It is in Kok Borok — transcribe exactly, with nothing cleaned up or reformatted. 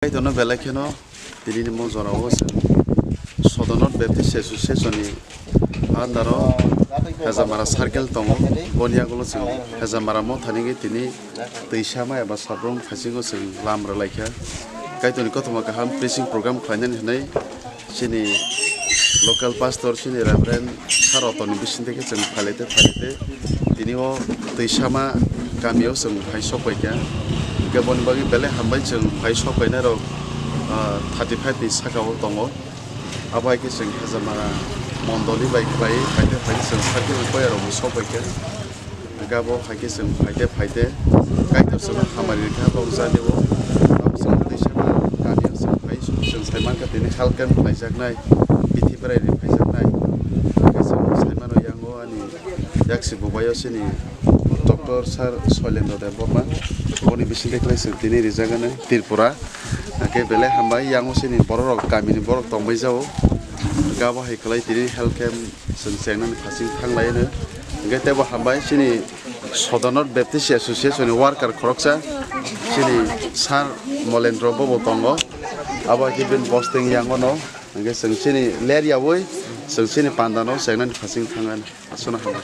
Kaitorno belai kheno tinini mo jorao chwng Sodornot Baptist Association ni under o Hezamara circle tongo. Boni yagulo chwng Hezamara mothani tini twisama eba sabrum phaisingo chwng lam rwlaikha. Kaitorni kothoma kaham preaching program khlainani hwnwi chini local pastor, chini Reverend Sir Rotoni bisingtwi khe chwng phailai tei phailai tei tini o twisama kamio chwng phai sok paikha. Hwnkhe boni bagwi belai hambai chwng phai sok painairok, ah, thirty five ni saka o tongo. Abo hai khe chwng Hezamara mondoli bai khlai phai tei phai chwng circle ni koyarokbo sok paikha. Hwnkhe abo hai khe chwng phaite phaite Kaitor chwngno hamari rwkha abo jani o. Abo chwng twisama kamio chwng phai chwng sai mankha tini health camp khlaijaknai, bithi berai ri phaijaknai. Hwnkhe chwng sai mano yango ani yaksi bubaio chini Doctor Sir Soilendra Debbarma. Boni bisingtwi khlai chwng tini rijak ani Tripura. Hwnkhe belai hambai yango chini borok rok kamini borok tongbai jao. Hwnkhe abo hai khlai tini health camp chwng chengnani phasing thanglai hwno. Hwnkhe teibo hambai chini Sodornot Baptist Association ni worker khoroksa chini Sir Molendro bobo tongo. Abo hai khe bini bosteng yango no. Hwnkhe chwng chini ler yaui chwng chini panda no chengnani phasing thangani. Aswkno hambai.